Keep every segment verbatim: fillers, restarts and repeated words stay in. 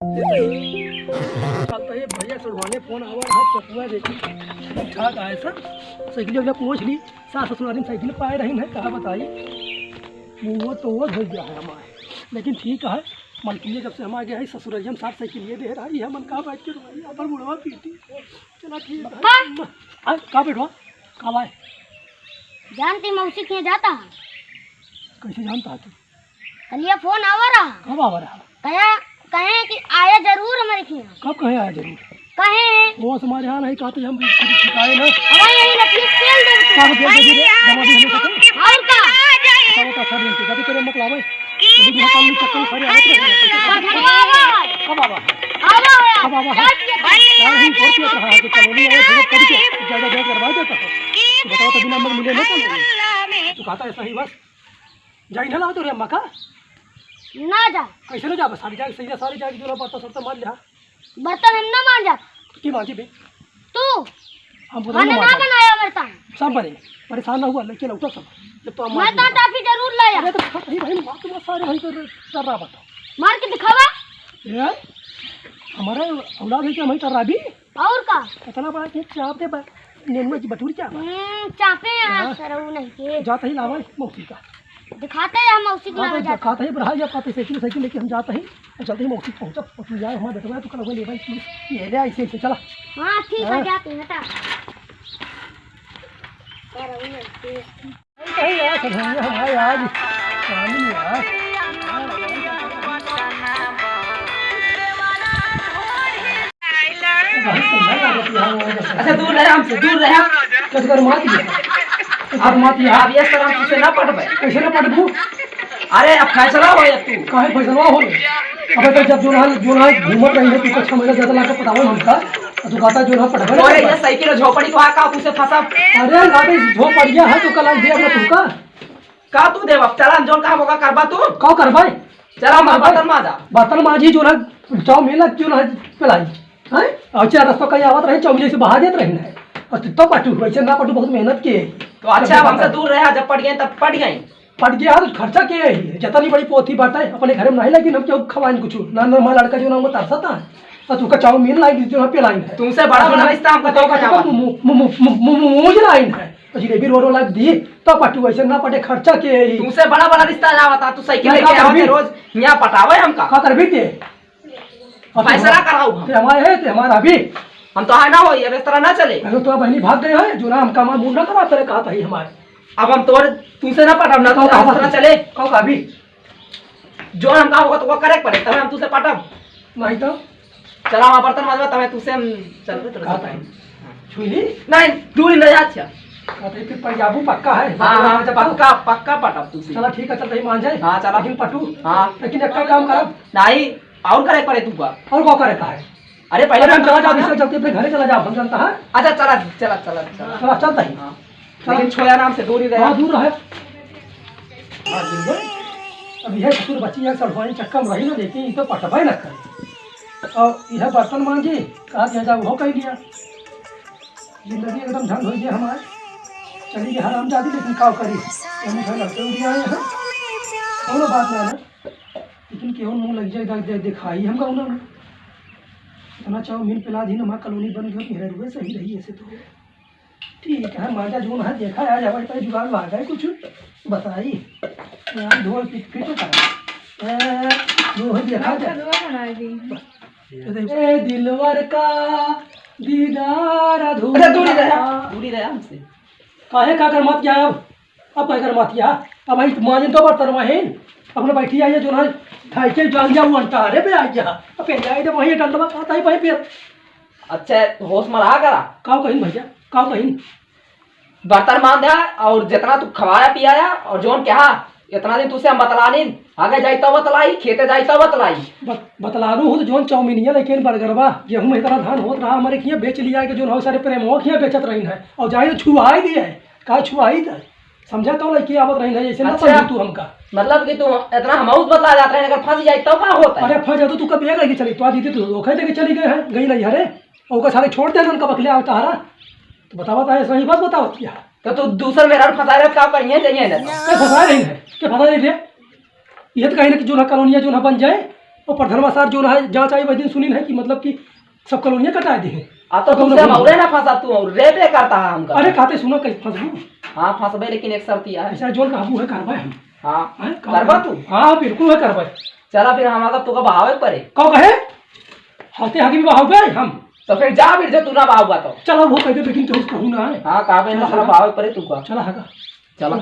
चलता है भैया, सड़वाने फोन आवा है, चपुआ देखी, ठीक ठाक आए सब, साइकिल वाला पहुँच ली, सास ससुरारी में साइकिल पाए रही है, कहा बताई, वो तो वो धर गया है हमारे, लेकिन ठीक है, मलकिनिया जब से हम आ गया है, ससुरारिया में साथ साइकिल ये दे रही है, मन कहा बैठ के रोई, अपन बुढ़वा पीटी। चला ठीक है। हाँ। आ, का बेटवा? का बाय? जानती मौसी के यहाँ जाता है। कैसे जानता है तू? कलिया फोन आवा रहा। कब आवा रहा? कहे, कहे कि आया जरूर हमारे के यहाँ। कब कहे आया जरूर? कहे। वो हमारे यहाँ नहीं कहते, हम सिखाए ना। हमारे यही लकड़ी तेल दे दो। का तेल दे दे? दवा भी हमें खत्म। और का? का बता, सर, इनके कभी तेरे मत लावे। अभी भी हम काम नहीं करते, सारे हाथ रख लेते हैं। कब आवा है? कब आवा है? आवा है। कब आवा है? यार, हम बहुत पियत रहा है, तो कॉलोनी आया, धूप पड़ के, ज्यादा देर करवा देता है। तो बताओ, तो बिना मग मिले ना कॉलोनी। तो कहता है, सही बस। जाई ना लाओ तो रे अम्मा का? ना जा। कैसे ना जा? बस सारी जाए, सही है, सारी जाए, जो ना पड़ता, सब तो मार लिया। बर्तन हम ना मांजा। की मांजी बे? तू। हम बर्तन खाना ना ना मांजा। बनाया बर्तन। सब बने। परेशान ना हुआ, लेके लौटा सब। जब तो हम मैं मांजी तो बर्तन। टाफी जरूर लाया। अरे तो भाई, भाई, मार तो सारे वहीं कर, कर रहा बता। मार के दिखावा। ए, हमारे औलाद है कि हम ही कर रहा भी? और का? इतना बड़ा केक चाप दे बा-, नेनुआ की बटूरी क्या बा? हम्म, चापे हैं हाँ। सरऊ नहीं के। जाता ही लावा मौसी का। दिखाते हैं हम मौसी को हाँ, लावा तो जाता। दिखाते ही बढ़ा जा पाते साइकिल, साइकिल लेके हम जाते ही। और चलते ही मौसी पहुंचा, पहुंच जाए, हमारा बेटवा तो कल वो ले भाई, ये ले ऐसे, ऐसे चला। हाँ, ठीक है, हाँ। जाते हैं, हटा। सरऊ नहीं के। नहीं यार, सब हम हमारे आज शामिल यार। अच्छा, दूर रहे हमसे, दूर रहे। कैसे कर मार दिया? आप मार दिया। अब ये सर हम तुझसे ना पटबे। कैसे ना पटबू? अरे, अब फैसला हो या तू। काहे फैसला हो? अबे तो जब जो ना, जो ना घूमत रही है, तू कच्चा मेरा ज्यादा लाके पटावल हमका। तू कहता जो ना पटबे ना अरे, पटबे। ये साइकिल और झोपड़ी को आ का तुझसे फंसा? अरे, अबे झोपड़िया है तो कल आज दे अपना तुमका। का तू देवा? चला, जोन काम होगा, करबा तू? का करबे? चला, हमार बर्तन मांजा। बर्तन मांजी, जो ना, चाउमीन ला, जो ना, पिलाई। हैं? और चार रस्ता कहीं आवत रहे, चाउमीन से बहा देत रहे ना। और तू तो पटू, वैसे ना पटू, बहुत मेहनत किए। तो अच्छा, अब हमसे दूर रहा, जब पट गए, तब पट गए। पट गया, तो खर्चा के है? जितनी बड़ी पोथी बात है, अपने घर में नहीं लगी, हम क्यों खवाएं कुछ? ना, ना, हमारा लड़का जो ना, वो तरसता है। और तुमका चाउमीन लाई, जो ना, पिलाई है। तुमसे बड़ा, बड़ा रिश्ता हमका तो देखा जावा। मु-, मु-, मु-, मु-, मु-, मुझ लाई है। तो जिलेबी रो रो लाग दी, तो पटू ऐसे ना पटे, खर्चा के है? तुमसे बड़ा बड़ा रिश्ता ना बता, तू साइकिल ना, लेके का आवत करबी? है रोज, यहाँ पटावे हमका। का करबी ते? फैसला कराऊ हम। ते हमारे है, ते हमारा अभी। हम तो है ना होई, अब इस तरह ना चले। अरे तो बहनी भाग गए हैं, जो ना हमका हमारा मूड ना खराब करे, कहा था ही हमारे। अब हम तोर, तुमसे ना पटब ना, का, तो का इस तरह बात? चले। का, का अभी? जो हमका होगा तो वो करे पड़े, तब हम तुझसे पटब। नहीं तो? चला, वहाँ बर्तन मांजवा, तब तुझसे हम चल रहे, थोड़ा सा का time। छुई ली? नहीं, दूर ही ले जा, अच्छा। का तो फिर पंजाबू पक्का है? हाँ, हाँ, जब पक्का, पक्का पटब तुझसे। चला, ठीक है, चल, तही मान जाए। हाँ, चला। लेकिन पटू? हाँ। लेकिन एक काम करब। नहीं, और करे पड़े तू का? और का करे का है? अरे, पहले अरे, हम चला जाओ, इससे चलते अपने घरे चला जाओ, हम जानता है। अच्छा, चला, चला, चला, चला। चला, चलता ही। हाँ। लेकिन छोया नाम से दूर ही रहा। हाँ, दूर रहे। हाँ, जिंदे। अब यह ससुर बच्ची है, सड़वाइन चक्कर में रही ना, लेकिन ये तो पटबे ना करे। और यह बर्तन मांजी, कहा दिया जाए, वो कह दिया। जिंदगी एकदम झंड हो गया हमारे। चली गई हरामजादी, लेकिन का करी? हम घर लड़के भी आए हैं। कोनो बात ना है। लेकिन केहू मुंह लग जाए, दे-, दे-, दिखाई हम गाँव में। इतना चाउमीन पिला दी ना, हमार कॉलोनी बन गई, मेरे रुए सही रही ऐसे तो। ठीक है, मांजा जोन है, देखा है, जब इतना जुगाड़ लागा है कुछ, बताई। यार, ढोल पिट, पिट होता है। ए, ढोल देखा जाए। ए, दिलवर का दीदार अधूरा। अच्छा, दूरी रहा, दूरी रहा हमसे। काहे का कर मत क्या अब? अब का कर मत क्या? अब भाई, मांजन तो बर्तन वहीं। अपना बैठी आई है, जो ना, खाई के जान जा, वो अंटा रे पे आ गया। अब पे जाए तो वहीं डंडवा खाता है भाई पे। अच्छा, होश में रहा करा। काव कहिन भैया, काव कहिन? बर्तन मांज द्या और जितना तू खवाया पियाया और जोन कहा, इतना दिन तुझसे हम बतलानी, आगे जाई तब बतलाई, खेते जाई तब बतलाई। बत-, बतलानू हो तो जोन चाउमीनिया लेकिन बर्गरवा, गेहूं में इतना धान होत रहा, हमारे किया बेच लिया कि जोन हो सारे प्रेम हो किया बेचत रही है और जाए तो छुआई दिए है, का छुआई था? समझा तो लड़की आवत रही है, ऐसे ना अच्छा। समझू तू हमका। मतलब कि तू इतना हम बतला जात रहे, अगर फंस जाए तब का होता है? अरे फंस जाए तो तू कब एक लेके चली, तो आ दीदी तू धोखा देके चली गए हैं, गई नहीं, अरे ओकर सारे छोड़ दे, उनका बकले आवता हरा। तो बतावत है, सही बात बतावत क्या? तो तू दूसर मेहरारू फंसा रहे, का करिए, जाइए ना। के फंसा रही है? के फंसा रही रे? ये तो कहीं ना कि जो ना कॉलोनिया जो ना बन जाए, और प्रधानवा सार जो रहा, जाँच आई, वही दिन सुनी नहीं कि मतलब कि सब कॉलोनिया कटाए दे हैं। आ, तो तो तुमसे हम कौन औरे ना फंसा, तू और रेपे करता है हमका। अरे, कहते सुना, कैसे फंसबू? हाँ, फंसबे, लेकिन एक शर्त यह है। ऐसा जोन कहबू है, करबे हम। हाँ, हैं? करबा तू? हाँ, बिल्कुल है, करबे। चला, फिर हम अगर तुका बहावे पड़े। कहो कहे? हंसते हंसते भी बहावे हम। तो फिर जा, फिर जो तू ना बहावगा तो। चला, वो कहते, लेकिन तो कहूँ ना है। हाँ, कहा पे ना, चला, चला, चला। बहावे पड़े तुका। चला, हगा। चला।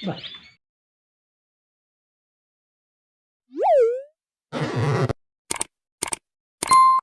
बस।